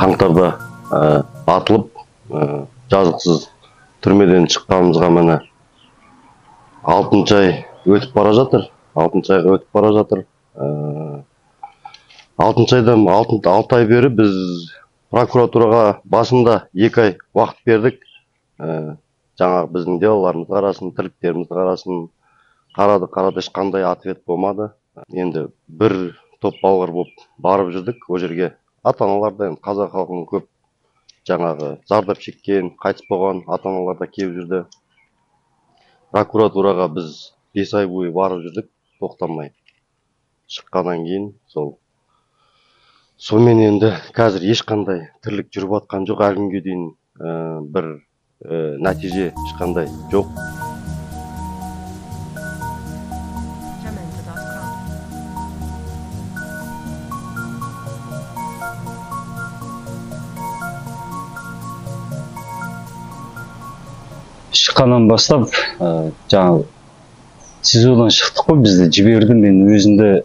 Қаңтарда атылып, жазықсыз түрмеден шыққанымызға міне 6 ай өтіп бара жатыр. 6 айға өтіп бара жатыр. 6 айдан 6 ай бері біз прокуратураға басында 2 ай уақыт бердік. Жаңағы біздің делаларымыз қарасын, тірліктеріміз қарасын. Қарады, ешқандай ответ болмады. Енді бір топ балалар болып барып жүрдік. Ол жерге ата-аналар да, енді қазақ халқының көп жаңағы зардап шеккен, қайтыс болған ата-аналар да келіп жүрді. Прокуратураға біз 5 ай бойы барып жүрдік, тоқтамай. Шыққаннан кейін сонымен енді қазір ешқандай тірлік жүріп жатқан жоқ, әлі күнге дейін бір нәтиже ешқандай жоқ. Шыққаннан бастап, жаңағы СИЗОдан шықтық қой, бізді жіберді. Мен өзімді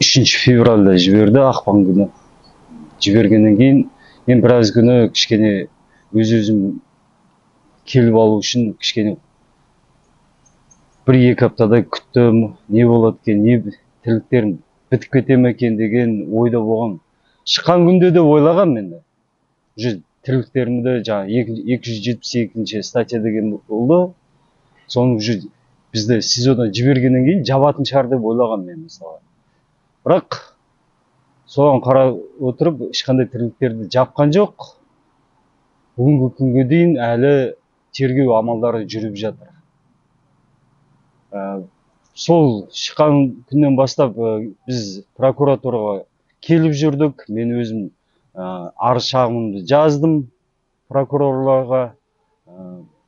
3 февральда жіберді, ақпан күні. Жібергеннен кейін мен біраз күні кішкене өз-өзім келіп алу үшін кішкене 1-2 аптадай күттім, не болады екен, не тірліктерім бітіп кете ме екен деген ойда болған. Шыққан күнде де ойлағам мен. Уже тірліктерімді жаңа 272 статья деген болды. Соны уже бізді СИЗОдан жібергеннен кейін жабатын шығар деп ойлағам мен мысалы. Бірақ соған қарап отырып ешқандай тірліктерді жапқан жоқ. Бүгінгі күнге дейін әлі тергеу амалдары жүріп жатыр. Сол шыққан күннен бастап біз прокуратураға келіп жүрдік. Мен өзім арыз шағымымды жаздым прокурорларға.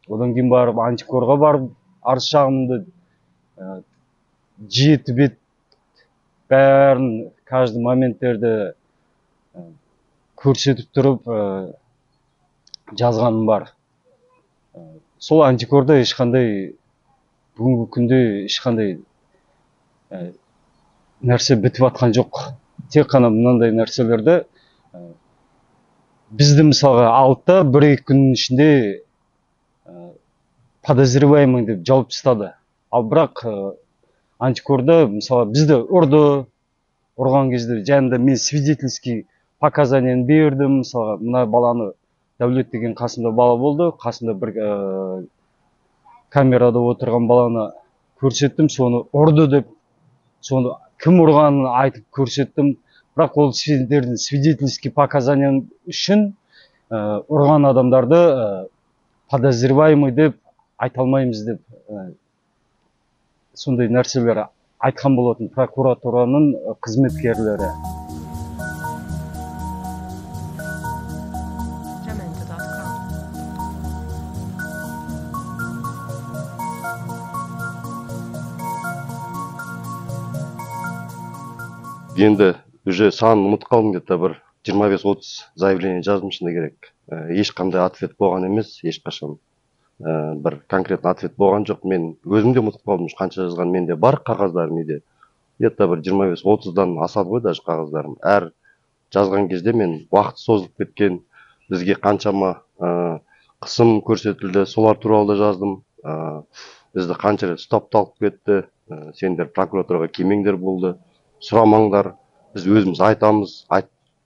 Одан кейін барып антикорға барып арыз шағымымды 7 бет бәрін, каждый моменттерді көрсетіп тұрып жазғаным бар. Сол антикорда ешқандай бүгінгі күнде ешқандай нәрсе бітіп атқан жоқ. Тек қана мынандай нәрселерді бізді мысалға алды да 1-2 күннің ішінде подозреваемый деп жауып тастады. Ал бірақ антикорда мысалы бізді ұрды, ұрған кезде жанында мен свидетельский показанияны бердім. Мысалға мына баланы, Дәулет деген қасымда бала болды, қасымда бір камерада отырған баланы көрсеттім, соны ұрды деп, соны кім ұрғанын айтып көрсеттім. Бірақ ол сендердің свидетельский показания үшін ұрған адамдарды подозреваемый деп айта алмаймыз деп сондай нәрселер айтқан болатын прокуратураның қызметкерлері. Енді уже санын ұмытып қалдым, где-то бір 25-30 заявление жаздым, шыны керек. Ешқандай ответ болған емес, ешқашан. Бір конкретный ответ болған жоқ. Мен өзім де ұмытып қалдым, қанша жазған менде бар қағаздарым үйде. Где-то бір 25-30-дан асады ғой даже қағаздарым. Әр жазған кезде мен уақыт созылып кеткен, бізге қаншама қысым көрсетілді, солар туралы да жаздым. Бізді қанша рет ұстап та алып кетті, сендер прокуратураға келмеңдер болды, сұрамаңдар, біз өзіміз айтамыз.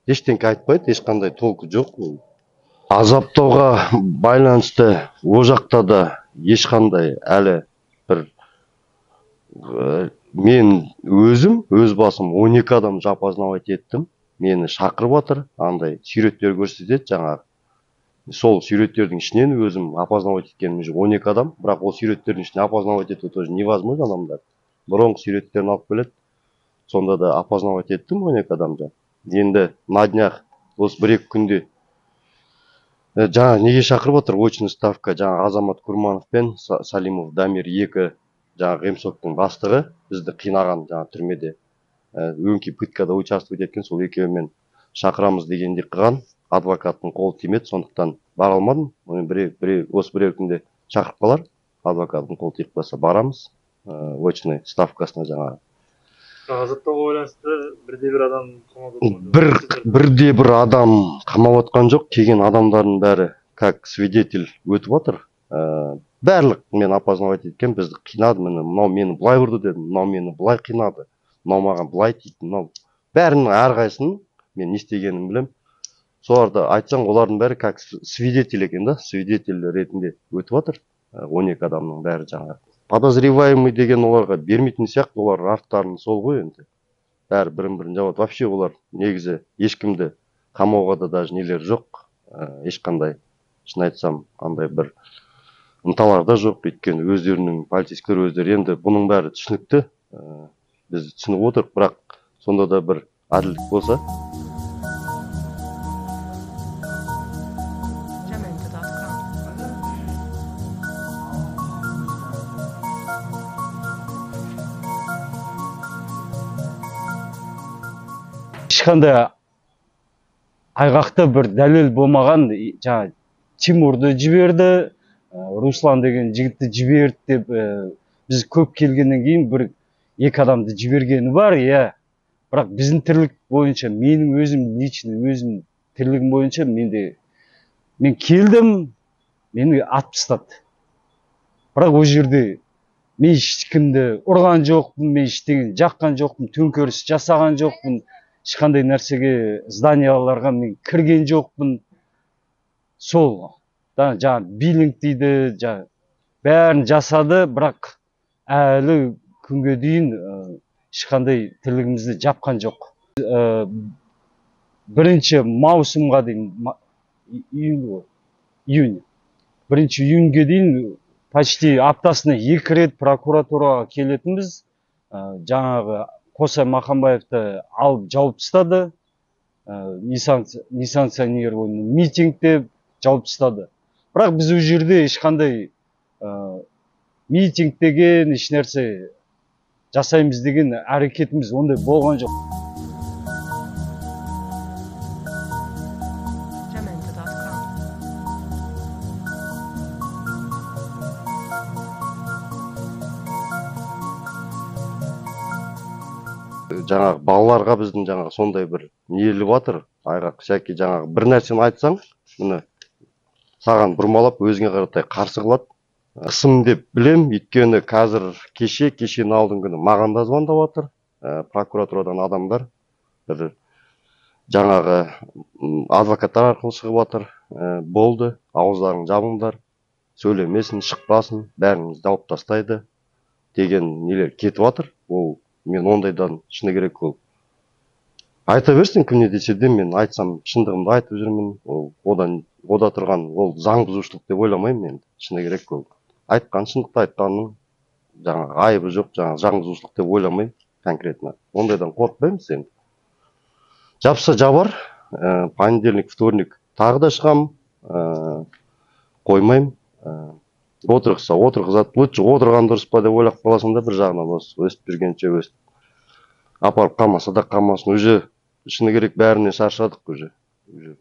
Ештеңке айтпайды, ешқандай толку жоқ. Азаптауға байланысты о жақта да ешқандай әлі бір мен өзім, өз басым 12 адам опознавать еттім. Мені шақырып отыр, андай суреттер көрсетеді жаңағы. Сол суреттердің ішінен өзім опознавать еткенім уже 12 адам, бірақ ол суреттердің ішінен опознавать ету тоже невозможно адамдар. Бұрынғы суреттерін алып келеді. Сонда да опознавать еттім 12 адамды. Енді на днях осы 1-2 күнде жаңа неге шақырып отыр? Очный ставка жаңа Азамат Курманов пен Салимов Дамир 2 жаңағы МСОКтың бастығы бізді қинаған жаңа түрмеде, өңкей пыткада участвовать еткен сол екеуімен шақырамыз дегенде қылған, адвокаттың қолы тимеді, сондықтан бара алмадым. Осы бір-екі күнде шақырып қалар, адвокаттың қолы тиіп қалса барамыз, очный ставкасына жаңағы. Азаптауға байланысты бірде-бір адам қамалып Бірде-бір адам қамалып жатқан жоқ. Келген адамдардың бәрі как свидетель өтіп жатыр. Барлық мен опознавать еткен, бізді қинады, міне мынау мені былай ұрды дедім, мынау мені былай қинады, мынау маған былай тиді, мынау бәрінің әрқайсысын мен не істегенімді білемін. Соларды айтсаң, олардың бәрі как свидетель екен да, свидетель ретінде өтіп жатыр. 12 адамның бәрі жаңағы подозреваемый деген оларға бермейтін сияқты, олар арттарын сол ғой енді. Бәрі бірін-бірін жабады. Вообще олар негізі ешкімді қамауға да даже нелер жоқ. Ешқандай, шын айтсам, андай бір ынталары да жоқ, өйткені өздерінің полицейскийлер өздері енді бұның бәрі түсінікті. Біз түсініп отырмық, бірақ сонда да бір әділдік болса. Ешқандай айғақты бір дәлел болмаған, жаңа Тимурды жіберді, Руслан деген жігітті жіберді деп, біз көп келгеннен кейін бір екі адамды жібергені бар, иә. Бірақ біздің тірлік бойынша, менің өзім лично өзім тірлігім бойынша мен келдім, мені атып тастады. Бірақ ол жерде мен ешкімді ұрған жоқпын, мен ештеңені жаққан жоқпын, төңкеріс жасаған жоқпын, ешқандай нәрсеге, зданияларға мен кірген жоқпын. Сол, да, жаңа биллинг дейді, жаңа бәрін жасады, бірақ әлі күнге дейін ешқандай тірлігімізді жапқан жоқ. Бірінші маусымға дейін, июнь ғой, июнь. Бірінші июньге дейін почти аптасына 2 рет прокуратураға келетінбіз. Жаңағы Қосай Махамбаевты алып жауып тастады. Несанкционированный митинг деп жауып тастады. Бірақ біз ол жерде ешқандай митинг деген ешнәрсе жасаймыз деген әрекетіміз ондай болған жоқ. Жаңағы балаларға біздің жаңағы сондай бір нелі батыр, айғақ всякий жаңағы бір нәрсені айтсаң, міне саған бұрмалап өзіңе қаратай қарсы қылады. Қысым деп білем, өйткені қазір кешенің алдыңғы күні маған да звондап жатыр, прокуратурадан адамдар, бір жаңағы адвокаттар арқылы шығып жатыр, болды, ауыздарың жабыңдар, сөйлемесін, шықпасын, бәрін жауып тастайды деген нелер кетіп жатыр. Ол мен ондайдан шыны керек ол. Айта берсін, кім не десе де, мен айтсам шындығымды айтып жүрмін. Ол ода тұрған ол заң бұзушылық деп ойламаймын мен, шыны керек ол. Айтқан шындықты айтқанның жаңағы айыбы жоқ, жаңағы заң бұзушылық деп ойламаймын конкретно. Ондайдан қорықпаймыз енді. Жапса жабар, понедельник, вторник тағы да шығам, қоймаймын. Отырғызса отырғызады, лучше отырған дұрыс па деп ойлап қаласың да, бір жағынан осы өсіп жүргенше өсіп. Апарып қамаса да қамасын, уже шыны керек бәріне шаршадық уже. Уже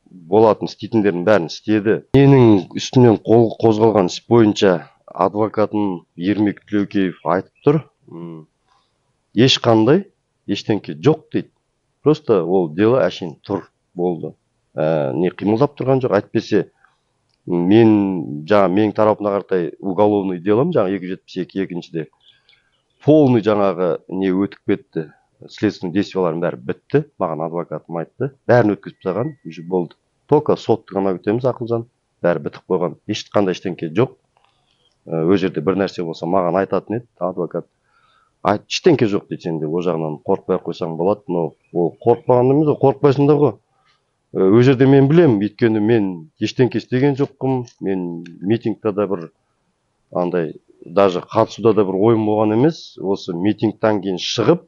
болатын істейтіндердің бәрін істеді. Менің үстімнен қол қозғалған іс бойынша адвокатым Ермек Тілеукеев айтып тұр. Ешқандай ештеңке жоқ дейді. Просто ол дело әшейін тұр болды. Не қимылдап тұрған жоқ, әйтпесе мен жаңа менің тарапымда қаратай уголовный делом жаңа 272 екіншіде полный жаңағы не өтіп кетті, следственный действиялардың бәрі бітті, маған адвокатым айтты, бәрін өткізіп тастаған, уже болды. Только сотты ғана күтеміз, Ақылжан, бәрі бітіп қойған, ешқандай ештеңке жоқ. Ол жерде бір нәрсе болса маған айтатын еді адвокат. Айт, ештеңке жоқ дейді, сен де ол жағынан қорықпай ақ қойсаң болады, но ол қорықпаған емес, ол қорықпайсың да ғой. Ол жерде мен білемін, өйткені мен ештеңке істеген жоқпын, мен митингта да бір андай, даже қатысуда да бір ойым болған емес. Осы митингтан кейін шығып,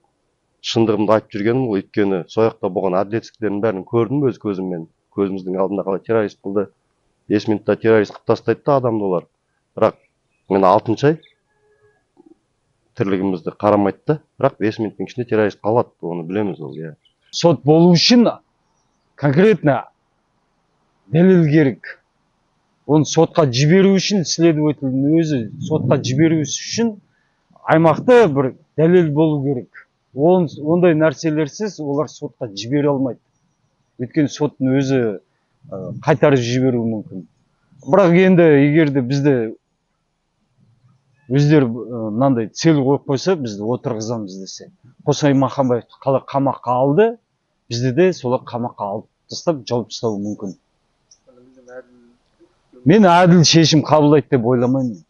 шындығымды айтып жүргенім ол, өйткені сол жақта болған әділетсіздіктердің бәрін көрдім өз көзіммен. Көзіміздің алдында қалай террорист қылды, 5 минутта террорист қылып тастайды да адамды олар. Бірақ міне 6 ай тірлігімізді қарамайды да, бірақ 5 минуттың ішінде террорист қалады, оны білеміз ол, иә. Сот болу үшін конкретно дәлел керек. Оны сотқа жіберу үшін, следовательдің өзі сотқа жіберу үшін аймақта бір дәлел болу керек. Ондай нәрселерсіз олар сотқа жібере алмайды. Өйткені соттың өзі қайтарып жіберуі мүмкін. Бірақ енді егер де бізді өздері мынандай цель қойып қойса, бізді отырғызамыз десе, Қосай Махамбаевты қалай қамаққа алды, бізді де солай қамаққа алып тастап, жауып тастауы мүмкін. Мен әділ шешім қабылдайды деп ойламаймын.